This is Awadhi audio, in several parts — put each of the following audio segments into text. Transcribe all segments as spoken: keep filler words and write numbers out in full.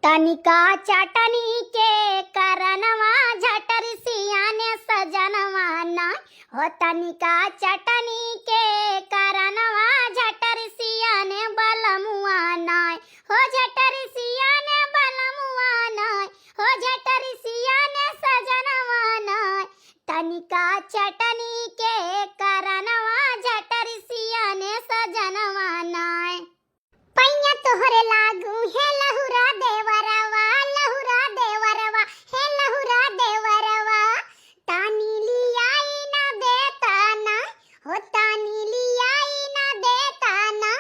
तनिका चटनी के करनवा झटर सियाने सजनवा नाय, हो तनिका चटनी के करनवा झटर सियाने बलमुआ नाय, हो झटर सियाने बलमुआ नाय, हो झटर सियाने सजनवा नाय, तनिका चटनी के करनवा झटर सियाने सजनवा नाय। पैया तोहरे लागू हे लहुरा देवरवा, लहुरा देवरवा, हे लहुरा देवरवा। तानी लियाई ना देता ना, हो तानी लियाई ना देता ना।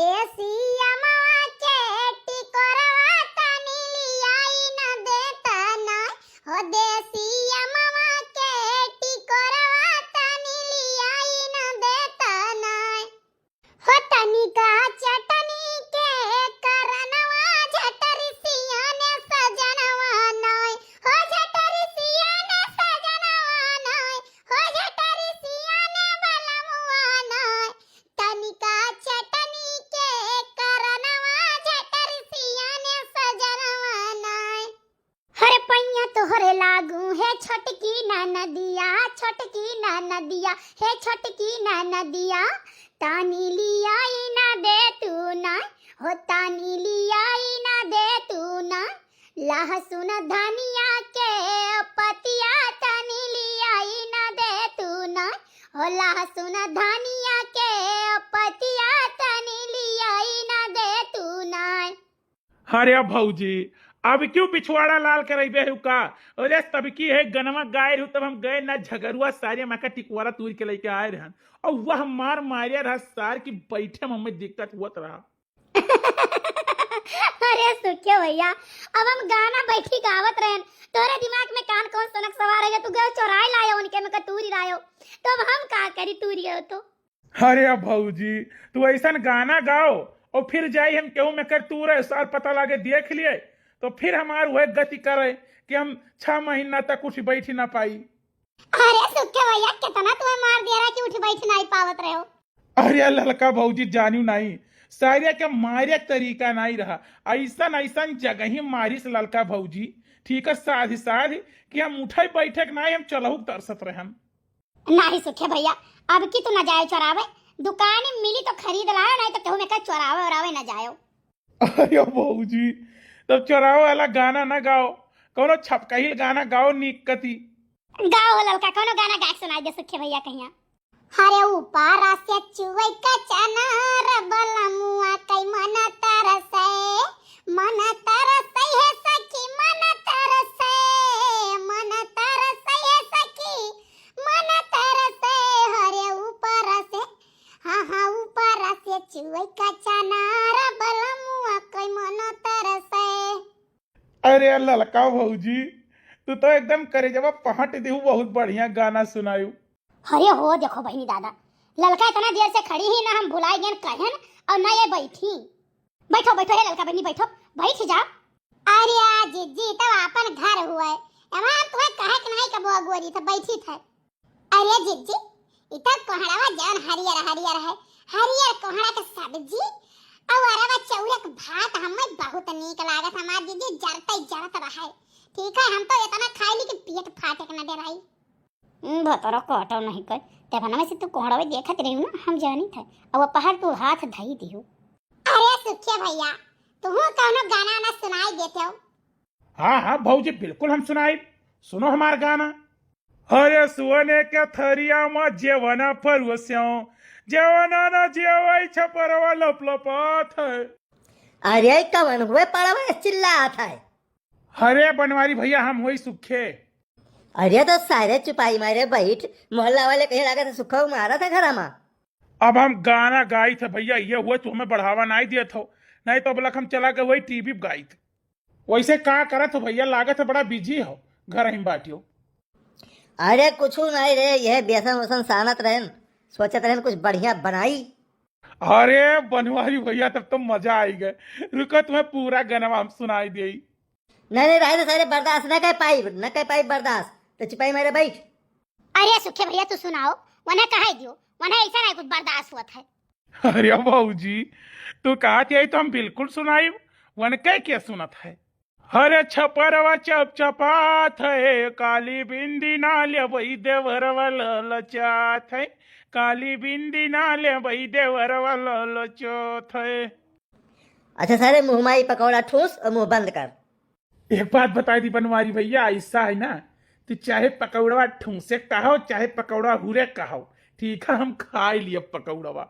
देसी अमवा के टिकोरवा तानी लियाई ना देता ना, हो देसी अमवा के टिकोरवा तानी लियाई ना देता ना। हो तनिका चटनी के करनवा झटर सियाने सजनवा नाय, हो झटर सियाने सजनवा नाय, हो झटर सियाने बलमुआ नाय। तनिका चटनी के करनवा झटर सियाने सजनवा नाय। हर पैया तोहरे लागू हे छोटकी ननदिया, छोटकी ननदिया, हे छोटकी ननदिया। तानी लियाई ना दे तू ना, हो तानी लियाई ना दे तू ना। लहसुन धनिया के पतिया तानी लियाई ना दे तू ना, हो लहसुन धनिया के पतिया तानी लियाई ना दे तू ना। अरे भौजी, अब क्यों पिछवाड़ा लाल करैबे हउ का? अरे तब की है गनवा गाय रहू, तब हम गए ना झगरुआ सारे माँ का टिकवारा तूर के लेके आए रहन, और वह मार मारे रहा सार की बैठे में हमें दिक्कत हुआ रहा। अरे सुखे भैया, अब हम गाना बैठी गावत रहन, तोरे दिमाग में कान कौन सनक सवार है, तू गए चोराए लायो उनके में का तूरी लायो, तो अब हम का करी, तूरी गयो तो। अरे भौजी, तू ऐसन गाना गाओ और फिर जाई हम केहू में कर तू रहे सार पता लागे देख लिए, तो फिर हमार वह गति करे कि हम छह महीना तक उठ बैठ ना पाई। अरे सुखे भैया, कितना तुम्हें मार दिया रहा कि उठ बैठ नहीं पावत रहे हो। अरे ललका भौजी, जानियो नहीं, सारे के मारे के तरीका नहीं रहा। ऐसन ऐसन जगह ही मारिस ललका भौजी, ठीक है, साध साध कि हम उठे बैठे के नहीं, हम चलहू के तरसत रहन। नाही सुखे भैया, अब की तू न जाए चोरावे, दुकान में मिली तो खरीद लायो, नहीं तो केहू में का चोरावे ओरावे न जायो। अरे भौजी, तब चोरावे वाला गाना न गाओ, कौनो छपकहिल गाना गाओ नीक कती। गाओ हो ललका, कौनो गाना गा के सुनाई दे सुखे भैया कहिया। हरे ऊपरा से चुवै का चनार बलमुआ कई मन तरसै, मन तरसै है सखी, मन तरसै, मन तरसै है सखी, मन तरसै। हरे ऊपर से, हाँ, हाँ, ऊपर से चुवै का चनार बलमुआ कई मन तरसै। अरे ललका भौजी, तू तो एकदम करेजवा पहट देहू, बहुत बढ़िया गाना सुनायू। अरे हो देखो बहिनी दादा, ललका इतना देर से खड़ी ही ना, हम भुलाई गए कहन और ना ये बैठी। बैठो बैठो हे ललका बहिनी बैठो, बैठ जा। अरे आ जिज्जी, तब आपन घर हुए, एमा हम तुम्हें कहे के नहीं कबो अगोरी, तो बैठी थे। अरे जिज्जी, इ तो कोहड़वा जौन हरियर हरियर है, हरियर कोहड़ा के सब्जी और अरवा चौरक भात हमें बहुत नीक लागत। हमार जिज्जी जरते जरत रहे। ठीक है, हम तो इतना खाइली कि पेट फाटे के न डराई। हम्म, भतरा काटो नहीं कर। तेफना में से तू कोहड़वे देखत रही ना, हम जानी थे। अब पहाड़ तू हाथ धई दियो। अरे सुखे भैया, तुहू कौनो गाना ना सुनाई देते हो? हाँ, हाँ भौजी, बिल्कुल हम सुनाई। सुनो हमार गाना। हरे सुअने के थरिया में जेवना परोस्यो, जेवना ना जेवई छपरवा लपलपात है। अरे कवन हुए पड़वा चिल्लात है? अरे बनवारी भैया, हम होई सुखे। अरे तो सारे चुपाई मारे बैठ, मोहल्ला वाले कहे लागत है सुखो मारा था घरा मा। अब हम गाना गाई थे भैया, ये हुए तो हमें बढ़ावा नहीं दिया था, नहीं तो बोला हम चला गए वही टीवी गाई थे। वैसे का करत हो भैया, लागत है बड़ा बिजी हो, घर ही बाटियो। अरे कुछ नहीं रे, यह बेसन वसन सानत रहन, सोचत रहन कुछ बढ़िया बनाई। अरे बनवारी भैया, तब तो मजा आई गए। रुको, तुम्हें पूरा गनवा हम सुनाई देई। नहीं, नहीं, रहे दे सारे, बर्दाश्त न कर पाई, न कर पाई बर्दाश्त, तो चुपाई मारे बैठ। अरे सुखे भैया, तू सुनाओ, वना कहे दियो, वना ऐसा नहीं कुछ बर्दाश्त हुआ था। अरे भौजी, तू कहा थी तो हम बिल्कुल सुनाई, वन कह क्या सुनत है? हरे छपरवा चपचपात है, काली बिंदी ना लेबई देवरवा ललचात है, काली बिंदी ना लेबई देवरवा ललचात है। अच्छा सारे, मुँह माई पकौड़ा ठूस और मुँह बंद कर। एक बात बताई दी बनवारी भैया, ऐसा है ना, तू चाहे पकौड़वा ठूसे कहो, चाहे पकौड़ा हुरे कहो, ठीक है, हम खाई लिए पकौड़वा।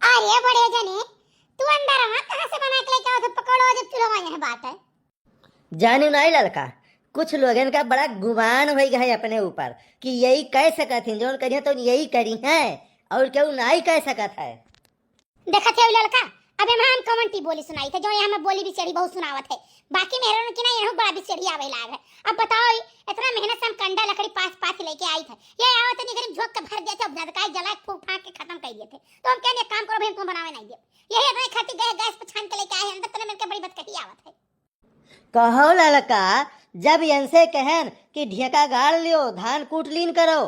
अरे बड़े जने, तू अंदर वहाँ कहाँ से बना के लेके आओ थे पकौड़वा, जब चूल्हा यहाँ बात है? जानू नाई ललका, कुछ लोगन का बड़ा गुमान होइ गए अपने ऊपर कि यही कह सकत हैं, जौन करिहैं तो यही करिहैं, और केहू नाई कह सकत है। देखत है ललका, अब एमा हम कवन टी बोली सुनाई थे, जो यहाँ में बोली बिचड़ी बहुत सुनावत है, बाकी मेहरन की ना यहू बड़ा बिचड़ी आवे लाग है। अब बताओ, ई इतना मेहनत से हम कंडा लकड़ी पास पास लेके आई थे, ये आवत नहीं करीब झोंक के भर दिया थे, अब ज्यादा काहे जला के फूक फाक के खत्म कर दिए थे। तो हम कहने एक काम करो भाई, हम तुम बनावे नहीं दे, यही अपने खातिर गए गैस पर छान के लेके आए हैं, अंदर तने मिलके बड़ी बतकही आवत है। कहो ललका, जब इनसे कहन कि ढेका गाड़ लियो, धान कूट लीन करो,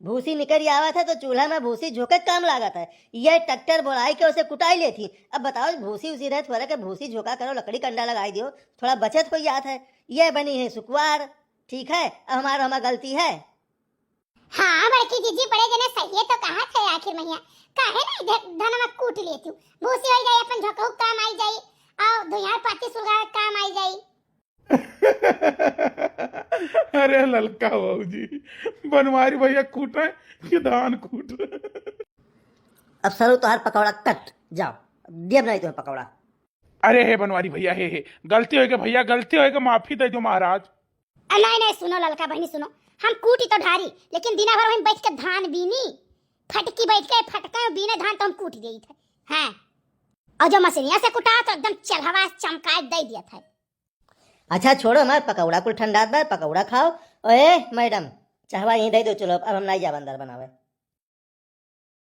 भूसी निकरी आवत है तो चूल्हा में भूसी झोंके काम लागत है। ये ट्रैक्टर बोलाई के उसे कुटाई लेती। अब बताओ, भूसी उसी रहे, थोड़ा के भूसी झोंका करो, लकड़ी कंडा लगाई दियो, थोड़ा बचत हो जात है। ये बनी है सुकुवार, ठीक है, अब हमारा हमार गलती है। हाँ बड़की जीजी, बड़े जने सही है तो कहा थे आखिर मैया, काहे नहीं ध-, धनमा कूट लेती हूँ, भूसी हो जाए, अपन झोंकहू काम आई जाई, और दुनिया पाती सुलगा काम आई जाई। अरे ललका भौजी, बनवारी भैया कूटे कि धान कूटे? अब सरू तोहार पकौड़ा कट, जाओ, देब नहीं तुम्हें पकौड़ा। अरे हे बनवारी भैया, हे हे, गलती होइगे भैया, गलती होइगे, माफी दे दो महाराज। अ, नहीं नहीं, सुनो ललका बहनी सुनो, हम कूटी तो ढारी, लेकिन दिना भर वहीं बैठ के धान बीनी, फटकी बैठ के फटके बीने धान तो हम कूट देई थे। हाँ, और जो मशीनिया से कुटा तो एकदम चलहवा चमकाए दे दिया था। अच्छा छोड़ो, हमार पकौड़ा कुल ठंडात बा, पकौड़ा खाओ। ओए मैडम, चाहवा यहीं दे दो, चलो अब हम नहीं जाब अंदर बनावे।